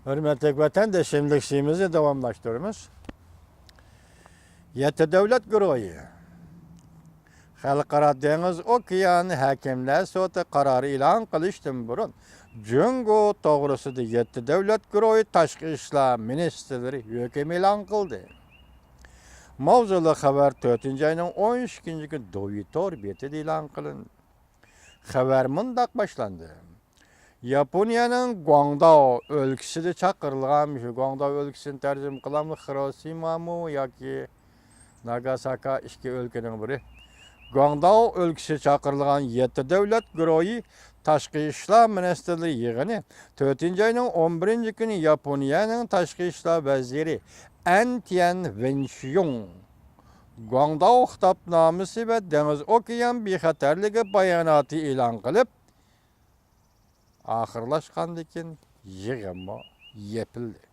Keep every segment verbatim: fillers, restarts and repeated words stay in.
ھۆرمەتلىك ۋەتەندىشىم، لېكسىيىمىزنى داۋاملاشتۇرىمىز. يەتتە دۆلەت گۇرۇھى خەلقئارا دېڭىز ئوكيان ھەكىملەر سوتى قارارى ئېلان قىلىشتىن بۇرۇن، جۇڭگو توغرىسىدا يەتتە دۆلەت گۇرۇھى تاشقى ئىشلار مىنىستىرلىرى ھۆكۈم ئېلان قىلدى. ماۋزۇلۇق خەۋەر تۆتىنچى ئاينىڭ ئون ئىككىنچى كۈنى دوۋى تور بېتىدە ئېلان قىلىندى. خەۋەر مۇنداق باشلاندى. ياپونىيەنىڭ گۇاڭداۋ ئۆلكىسىدە چاقىرىلغان، مۇشۇ گۇاڭداۋ ئۆلكىسىنى تەرجىمە قىلامدۇ، خىروشىمامۇ ياكى ناگاساكا، ئىككى ئۆلكىنىڭ بىرى. گۇاڭداۋ ئۆلكىسىدە چاقىرىلغان يەتتە دۆلەت گۇرۇھى تاشقى ئىشلار مىنىستىرلىرى يىغىنى تۆتىنچى ئاينىڭ ئون بىرىنچى كۈنى ياپونىيەنىڭ تاشقى ئىشلار ۋەزىرى ئەن تيەن ۋېنشيۇڭ گۇاڭداۋ خىتابنامىسى ۋە دېڭىز ئوكيان بىخەتەرلىكى باياناتى ئېلان قىلىپ، ئاخىرلاشقاندىن كېيىن يىغىنمۇ يېپىلدى.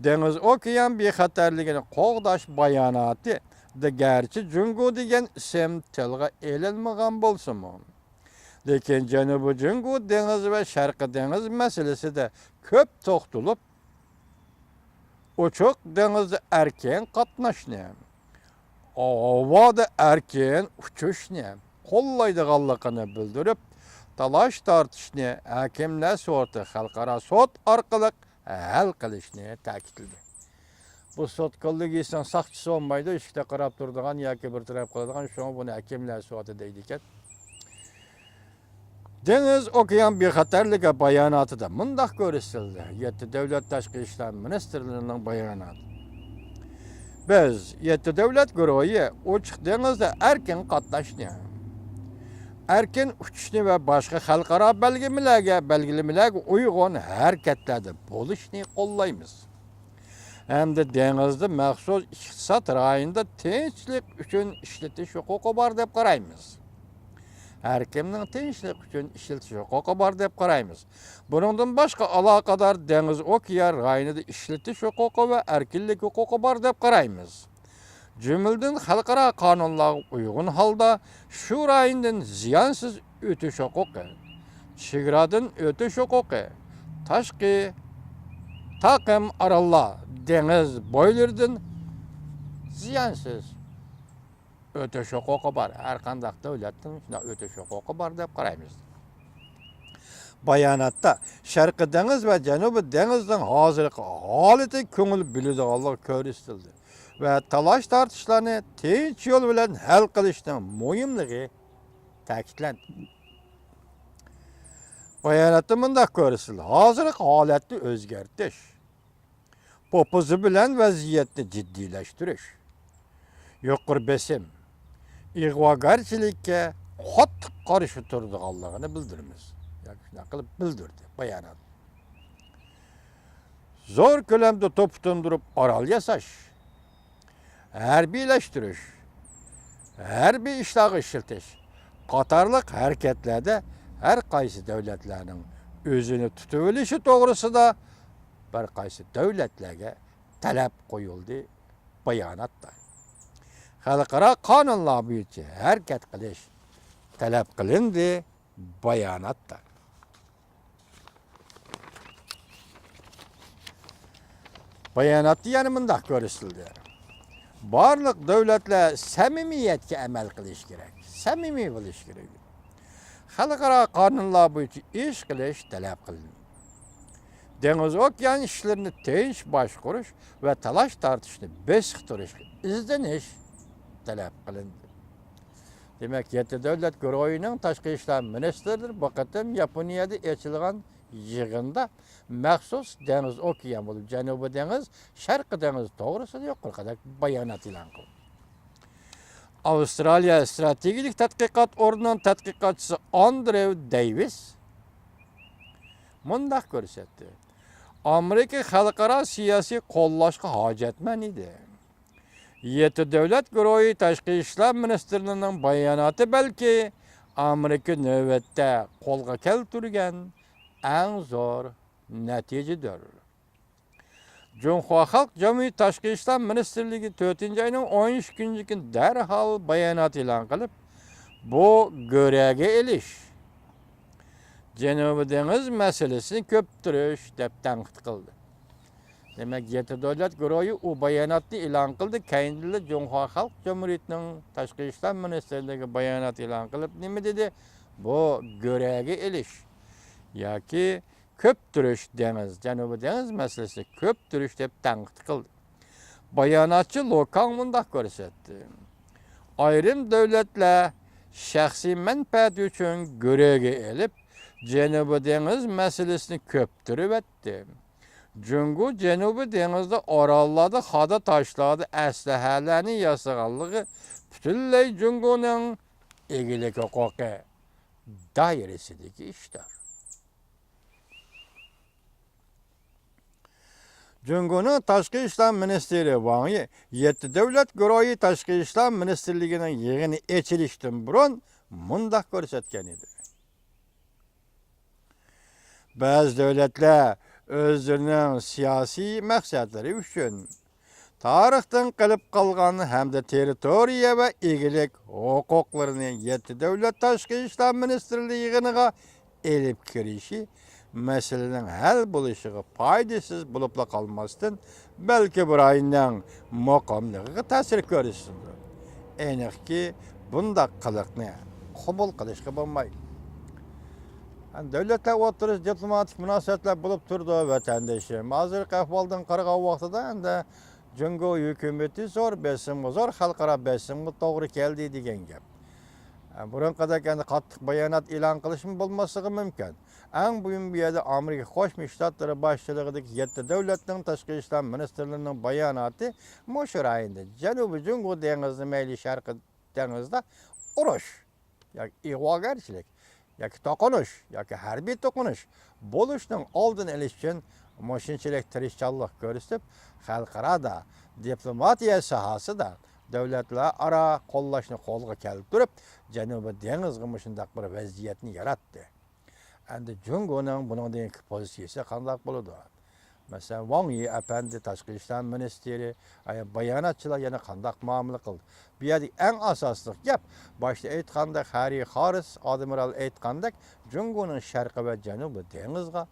دېڭىز ئوكيان بىخەتەرلىكىنى قوغداش باياناتىدا گەرچە جۇڭگو دېگەن ئىسىم تىلغا ئېلىنمىغان بولسىمۇ، لېكىن جەنۇبىي جۇڭگو دېڭىزى ۋە شەرقىي دېڭىز مەسىلىسىدە كۆپ توختىلىپ، ئوچۇق دېڭىزدا ئەركىن قاتناشنى، ھاۋادا ئەركىن ئۇچۇشنى قوللايدىغانلىقىنى بىلدۈرۈپ، تالاش-تارتىشنى ھەكىملەر سوتى خەلقئارا سوت ئارقىلىق ھەل قىلىشنى تەكىتلىدى. بۇ سوت كوللېگىيىسىنىڭ ساقچىسى بولمايدۇ، ئىشىكتە قاراپ تۇرىدىغان ياكى بىر تەرەپ قىلىدىغان، شۇڭا بۇنى ھەكىملەر سوتى دەيدىكەن. دېڭىز ئوكيان بىخەتەرلىكى باياناتىدا مۇنداق كۆرسىتىلدى، يەتتە دۆلەت تاشقى ئىشلار مىنىستىرلىرىنىڭ باياناتى. بىز يەتتە دۆلەت گۇرۇھى ئوچۇق دېڭىزدا ئەركىن قاتناشنى، ئەركىن ئۇچۇشنى ۋە باشقا خەلقئارا بەلگىلىمىلەرگە، بەلگىلىمىلەرگە ئۇيغۇن ھەرىكەتلەردە بولۇشنى قوللايمىز. ھەمدە دېڭىزدا مەخسۇس ئىقتىساد رايونىدا تىنچلىق ئۈچۈن ئىشلىتىش ھوقۇقى بار دەپ قارايمىز. ھەر كىمنىڭ تىنچلىق ئۈچۈن ئىشلىتىش ھوقۇقى بار دەپ قارايمىز. بۇنىڭدىن باشقا، ئالاقىدار دېڭىز ئوكيان رايونىدا ئىشلىتىش ھوقۇقى ۋە ئەركىنلىك ھوقۇقى بار دەپ قارايمىز. جۈملىدىن خەلقئارا قانۇنلارغا ئۇيغۇن ھالدا شۇ رايوندىن زىيانسىز ئۆتۈش ھوقۇقى، چېگرادىن ئۆتۈش ھوقۇقى، تاشقى تاقىم ئاراللار دېڭىز بويلىرىدىن زىيانسىز ئۆتۈش ھوقۇقى بار. ھەر قانداق دۆلەتنىڭ شۇنداق ئۆتۈش ھوقۇقى بار دەپ قارايمىز. باياناتتا شەرقىي دېڭىز ۋە جەنۇبىي دېڭىزنىڭ ھازىرقى ھالىتى كۆڭۈل بۆلىدىغانلىقى كۆرسىتىلدى ۋە تالاش-تارتىشلارنى تىنچ يول بىلەن ھەل قىلىشنىڭ مۇھىملىقى تەكىتلەندى. باياناتتا مۇنداق كۆرسىتىلدى، ھازىرقى ھالەتنى ئۆزگەرتىش، پوپۇزم بىلەن ۋەزىيەتنى جىددىيلەشتۈرۈش، يۇقىرى بېسىم، ئىغۋاگەرچىلىككە قاتتىق قارشى تۇرىدىغانلىقىنى بىلدۈرىمىز. ياكى شۇنداق قىلىپ بىلدۈردى بايانات. زور كۆلەمدە توپا تۇندۇرۇپ ئارال ياساش، ھەربىيلەشتۈرۈش، ھەربىي ئىشلارغا ئىشلىتىش قاتارلىق ھەرىكەتلەردە ھەر قايسى دۆلەتلەرنىڭ ئۆزىنى تۇتۇۋېلىشى توغرىسىدا بىر قايسى دۆلەتلەرگە تەلەپ قويۇلدى باياناتتا. خەلقئارا قانۇنلار بويىچە ھەرىكەت قىلىش تەلەپ قىلىندى باياناتتا. باياناتتا يەنە مۇنداق كۆرسىتىلدى. بارلىق دۆلەتلەر سەمىمىيەتكە ئەمەل قىلىشى كېرەك. سەمىمىي بولۇشى كېرەك. خەلقئارا قانۇنلار بويىچە ئىش قىلىش تەلەپ قىلىندى. دېڭىز ئوكيان ئىشلىرىنى تىنچ باشقۇرۇش ۋە تالاش-تارتىشنى بېسىقتۇرۇشقا ئىزدىنىش تەلەپ قىلىندى. دېمەك، يەتتە دۆلەت گۇرۇھىنىڭ تاشقى ئىشلار مىنىستىرلىرى بۇ قېتىم ياپونىيەدە ئېچىلغان يىغىندا مەخسۇس دېڭىز ئوكيان بولۇپ، جەنۇبىي دېڭىز، شەرقىي دېڭىز توغرىسىدا يۇقىرىقىدەك بايانات ئېلان قىلدى. ئاۋسترالىيە ئىستراتېگىيىلىك تەتقىقات ئورنىنىڭ تەتقىقاتچىسى ئاندرېۋ دەيۋىس مۇنداق كۆرسەتتى: ئامېرىكا خەلقئارا سىياسىي قوللاشقا ھاجەتمەن ئىدى. يەتتە دۆلەت گۇرۇھى تاشقى ئىشلار مىنىستىرلىرىنىڭ باياناتى بەلكى ئامېرىكا نۆۋەتتە قولغا كەلتۈرگەن ئەڭ زور نەتىجىدۇر. جۇڭخۇا خەلق جۇمھۇرىيىتى تاشقى ئىشلار مىنىستىرلىكى تۆتىنچى ئاينىڭ ئون ئىككىنچى كۈنى دەرھال بايانات ئېلان قىلىپ، بۇ گۆرەگە ئېلىش، جەنۇبىي دېڭىز مەسىلىسىنى كۆپتۈرۈش دەپ تەنقىد قىلدى. دېمەك، يەتتە دۆلەت گۇرۇھى ئۇ باياناتنى ئېلان قىلدى، كەينىدىنلا جۇڭخۇا خەلق جۇمھۇرىيىتىنىڭ تاشقى ئىشلار مىنىستىرلىكى بايانات ئېلان قىلىپ نېمە دېدى؟ بۇ گۆرەگە ئېلىش ياكى كۆپتۈرۈش دېڭىز، جەنۇبىي دېڭىز مەسىلىسىنى كۆپتۈرۈش دەپ تەنقىد قىلدى. باياناتچى لو كاڭ مۇنداق كۆرسەتتى: ئايرىم دۆلەتلەر شەخسىي مەنپەئەت ئۈچۈن گۆرۈگە ئېلىپ، جەنۇبىي دېڭىز مەسىلىسىنى كۆپتۈرۈۋەتتى. جۇڭگو جەنۇبىي دېڭىزدا، ئوراللاردا، خادا تاشلاردا ئەسلىھەلەرنى ياسىغانلىقى پۈتۈنلەي جۇڭگونىڭ ئىگىلىك ھوقۇقى دائىرىسىدىكى ئىشلار. جۇڭگونىڭ تاشقى ئىشلار مىنىستىرى ۋاڭ يى يەتتە دۆلەت گۇرۇھى تاشقى ئىشلار مىنىستىرلىكىنىڭ يىغىنى ئېچىلىشتىن بۇرۇن مۇنداق كۆرسەتكەن ئىدى. بەزى دۆلەتلەر ئۆزلىرىنىڭ سىياسىي مەقسەتلىرى ئۈچۈن تارىختىن قېلىپ قالغان ھەمدە تېررىتورىيە ۋە ئىگىلىك ھوقۇقلىرىنى يەتتە دۆلەت تاشقى ئىشلار مىنىستىرلىرى يىغىنىغا ئېلىپ كىرىشى مەسىلىنىڭ ھەل بولۇشىغا پايدىسىز بولۇپلا قالماستىن، بەلكى بۇ رايوننىڭ مۇقىملىقىغا تەسىر كۆرسىتىدۇ. ئېنىقكى، بۇنداق قىلىقنى قوبۇل قىلىشقا بولمايدۇ. دۆلەتلەر ئوتتۇرىسىدا دىپلوماتىك مۇناسىۋەتلەر بولۇپ تۇرىدۇ، ۋەتەندىشىم. ھازىرقى ئەھۋالدىن قارىغان ۋاقتىدا ئەمدى جۇڭگو ھۆكۈمىتى زور بېسىمغا زور خەلقئارا بېسىمغا توغرا كەلدى دېگەن گەپ. بۇرۇنقىدەك ئەمدى قاتتىق بايانات ئېلان قىلىشمۇ بولماسلىقى مۇمكىن. ئەڭ مۇھىم، بۇ يەردە ئامېرىكا قوشما شتاتلىرى باشچىلىقىدىكى يەتتە دۆلەتنىڭ تاشقى ئىشلار مىنىستىرلىرىنىڭ باياناتى مۇشۇ رايوندا، جەنۇبىي جۇڭگو دېڭىزىدا، مەيلى شەرقىي دېڭىزدا ئۇرۇش ياكى ئىغۋاگەرچىلىك ياكى توقۇنۇش ياكى ھەربىي توقۇنۇش بولۇشنىڭ ئالدىنى ئېلىش ئۈچۈن مۇشۇنچىلىك تىرىشچانلىق كۆرسىتىپ، خەلقئارادا دىپلوماتىيە ساھەسىدە دۆلەتلەر ئارا قوللاشنى قولغا كەلتۈرۈپ، جەنۇبىي دېڭىزغا مۇشۇنداق بىر ۋەزىيەتنى ياراتتى. ئەمدى جۇڭگونىڭ بۇنىڭدىن كېيىنكى پوزىتسىيىسى قانداق بولىدۇ؟ مەسىلەن، ۋاڭ يى ئەپەندى، تاشقى ئىشلار مىنىستىرى، ئايا، باياناتچىلار يەنە قانداق مۇئامىلە قىلدى؟ بۇ يەردىكى ئەڭ ئاساسلىق گەپ، باشتا ئېيتقاندەك، خەررى خاررىس ئادمىرال ئېيتقاندەك، جۇڭگونىڭ شەرقى ۋە جەنۇبىي دېڭىزغا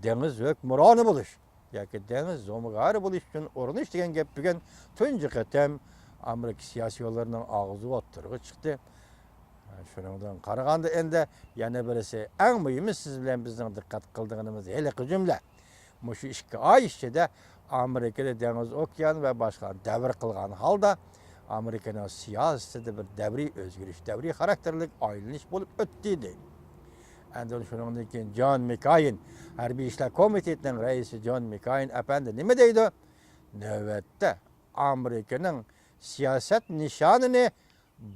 دېڭىز ھۆكۈمرانى بولۇش ياكى دېڭىز زومىگارى بولۇش ئۈچۈن ئۇرۇنۇش دېگەن گەپ بۈگۈن تۇنجى قېتىم ئامېرىكا سىياسىيونلىرىنىڭ ئاغزىدا ئوتتۇرىغا چىقتى. شۇنىڭدىن قارىغاندا، ئەمدى يەنە بىرسى، ئەڭ مۇھىمى، سىز بىلەن بىزنىڭ دىققەت قىلىدىغىنىمىز ھېلىقى جۈملە. مۇشۇ ئىككى ئاي ئىچىدە ئامېرىكىدا دېڭىز، ئوكيان ۋە باشقا دەۋر قىلغان ھالدا، ئامېرىكىنىڭ سىياسىتىدە بىر دەۋرىي ئۆزگىرىش، دەۋرىي خاراكتېرلىك ئايلىنىش بولۇپ ئۆتتى، دەيدۇ. ئەمدى شۇنىڭدىن كېيىن جون مېككېين، ھەربىي ئىشلار كومىتېتىنىڭ رەئىسى جون مېككېين ئەپەندى نېمە دەيدۇ؟ نۆۋەتتە ئامېرىكىنىڭ سىياسەت نىشانىنى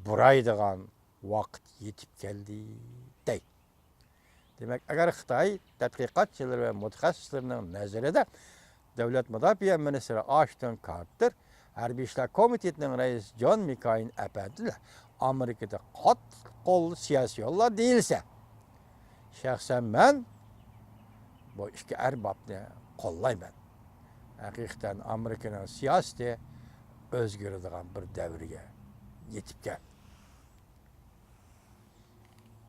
بۇرايدىغان ۋاقىت يېتىپ كەلدى، دەيدۇ. دېمەك، ئەگەر خىتاي تەتقىقاتچىلىرى ۋە مۇتەخەسسىسلىرىنىڭ نەزىرىدە دۆلەت مۇداپىئە مىنىستىرى ئاشتون كارتېر، ھەربىي ئىشلار كومىتېتىنىڭ رەئىسى جون مېككېين ئەپەندىلەر ئامېرىكىدا قاتتىق قول سىياسىيونلار دېيىلسە، شەخسەن مەن بۇ ئىككى ئەربابنى قوللايمەن. ھەقىقەتەن ئامېرىكىنىڭ سىياسىتى ئۆزگىرىدىغان بىر دەۋرگە يېتىپ كەلدى.